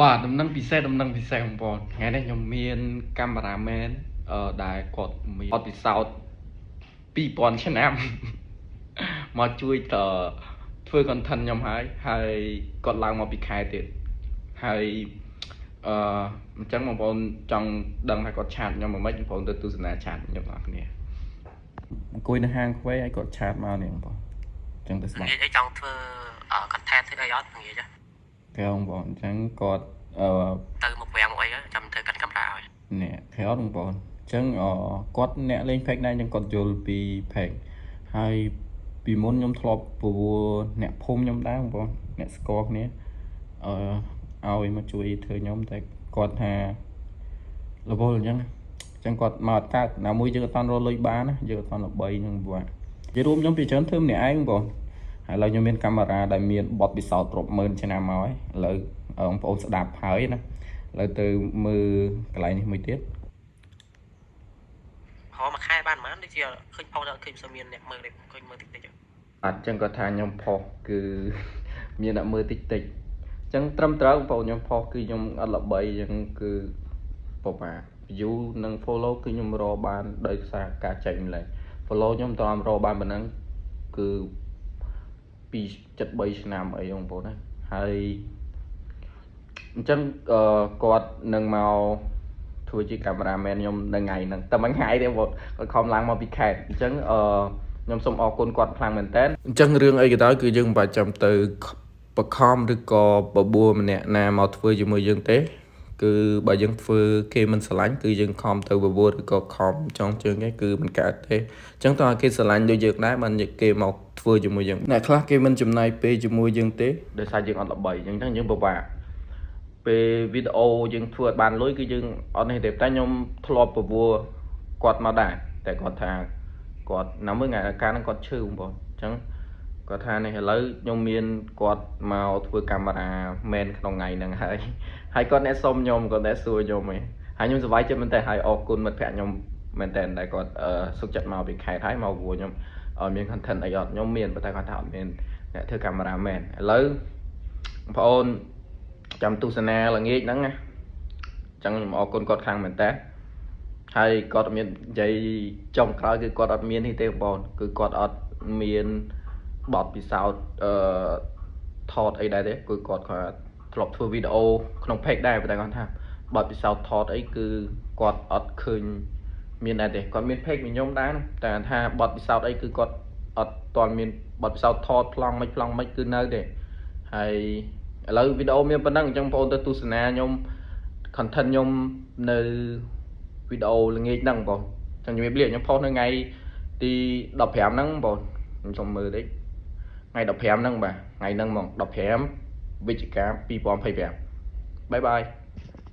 បាទដំណឹងពិសេសដំណឹងពិសេសបងប្អូនថ្ងៃនេះខ្ញុំមាន cameraman ដែលគាត់មានបទពិសោធន៍2000ឆ្នាំ មកជួយតធ្វើ content ខ្ញុំហើយហើយគាត់ឡើងមកពីខេត្តទៀតហើយអឺអញ្ចឹងបងប្អូនចង់ដឹងថាគាត់ chat ខ្ញុំមិនម៉េចបងប្អូនទៅទស្សនា chat ខ្ញុំបងប្អូនគ្នាអង្គុយនៅហាងកាហ្វេហើយគាត់ chat មកនេះបងប្អូនអញ្ចឹងទៅស្ដាប់ ងាយអីចង់ធ្វើ content ធ្វើអីអត់ងាយទេ គេបងប្អូនអញ្ចឹងគាត់អឺ ទៅមកប្រាំងមកអីចាំធ្វើកាន់កាមេរ៉ាឲ្យ នេះគេអត់បងប្អូនអញ្ចឹងអគាត់អ្នកលេង page ដែរអញ្ចឹងគាត់យល់ពី page ហើយពីមុនខ្ញុំធ្លាប់ពវអ្នកភូមិខ្ញុំដែរបងប្អូនអ្នកស្គាល់គ្នាអឺឲ្យមកជួយធ្វើខ្ញុំតែគាត់ថារវល់អញ្ចឹងអញ្ចឹងគាត់មកអត់កើតណាមួយយើងអត់តាន់រកលុយបានណាយើងអត់តាន់ល្បីអញ្ចឹងបាទនិយាយរួមខ្ញុំពីច្រើនធ្វើម្នាក់ឯងបងប្អូនហើយឥឡូវខ្ញុំមានកាមេរ៉ាដែលមានបទពិសោធន៍រាប់ម៉ឺនឆ្នាំមកហើយឥឡូវបងប្អូនស្ដាប់ហើយណាឥឡូវទៅមើលកន្លែងនេះមួយទៀត ហៅមួយខែបានប៉ុន្មានដូចជាឃើញផុសដល់ឃើញមិនសូវមានអ្នកមើលទេឃើញមើលតិចតិច អត់ចឹងគាត់ថាខ្ញុំផុសគឺ មានអ្នកមើលតិចតិចអញ្ចឹងត្រឹមត្រូវបងប្អូនខ្ញុំផុសគឺខ្ញុំអត់ល្បីអញ្ចឹងគឺពិបាក view និង follow គឺខ្ញុំរកបានដោយសារការចែកម្លែក follow ខ្ញុំតើរកបានប៉ុណ្ណឹងគឺពី73ឆ្នាំអីបងប្អូនណាហើយអញ្ចឹងអឺគាត់នឹងមកធ្វើជា cameraman ខ្ញុំនៅថ្ងៃហ្នឹងតែមួយថ្ងៃទេបងគាត់ខំឡើងមកពីខេត្តអញ្ចឹងអឺខ្ញុំសូមអរគុណគាត់ខ្លាំងមែនតើអញ្ចឹងរឿងអីក៏ដោយគឺយើងមិនបាច់ចាំទៅបខំឬក៏បបួលម្នាក់ណាមកធ្វើជាមួយយើងទេ គឺបើយើងធ្វើគេមិនស្រឡាញ់គឺយើងខំទៅបបួលឬក៏ខំចង់ជើងគេគឺមិនកើតទេអញ្ចឹងតើគេស្រឡាញ់ដូចយើងដែរបានគេមកធ្វើជាមួយយើងអ្នកខ្លះគេមិនចំណាយពេលជាមួយយើងទេដោយសារយើងអត់ល្បីអញ្ចឹងយើងពិបាកពេលវីដេអូយើងធ្វើអត់បានលុយគឺយើងអត់នេះទេតែខ្ញុំធ្លាប់បបួលគាត់មកដែរតែគាត់ថាគាត់ណាមួយថ្ងៃកាលហ្នឹងគាត់ឈឺបងប្អូនអញ្ចឹងគាត់ថានេះឥឡូវខ្ញុំមានគាត់មកធ្វើ cameraman ក្នុងថ្ងៃហ្នឹងហើយហើយគាត់អ្នកសុំខ្ញុំគាត់អ្នកសួរខ្ញុំឯងហើយខ្ញុំសប្បាយចិត្តមែនតើហើយអរគុណមិត្តភក្តិខ្ញុំមែនតើដែលគាត់សុខចិត្តមកពីខេត្តហើយមកវួរខ្ញុំឲ្យមាន content អីអត់ខ្ញុំមានប៉ុន្តែគាត់ថាអត់មានអ្នកធ្វើ cameraman ឥឡូវបងប្អូនចាំទស្សនាល្ងាចហ្នឹងណាអញ្ចឹងខ្ញុំអរគុណគាត់ខ្លាំងមែនតើហើយគាត់អត់មាននិយាយចុងក្រោយគឺគាត់អត់មាននេះទេបងប្អូនគឺគាត់អត់មានបទពិសោធន៍អឺថតអីដែរទេគឺគាត់គាត់ធ្លាប់ធ្វើវីដេអូក្នុង page ដែរប៉ុន្តែគាត់ថាបទពិសោធន៍ថតអីគឺគាត់អត់ឃើញមានដែរទេគាត់មាន page មួយខ្ញុំដែរណាតែថាបទពិសោធន៍អីគឺគាត់អត់ទាន់មានបទពិសោធន៍ថតប្លង់មិនប្លង់មិនគឺនៅទេហើយឥឡូវវីដេអូមានប៉ុណ្ណឹងអញ្ចឹងបងប្អូនទៅទស្សនាខ្ញុំ content ខ្ញុំនៅវីដេអូល្ងាចហ្នឹងបងចឹងជំរាបលាខ្ញុំផុសនៅថ្ងៃទី15ហ្នឹងបងខ្ញុំសុំមើលតិចថ្ងៃ15ហ្នឹងបាទថ្ងៃហ្នឹងហ្មង15វិច្ឆិកា2025bye bye.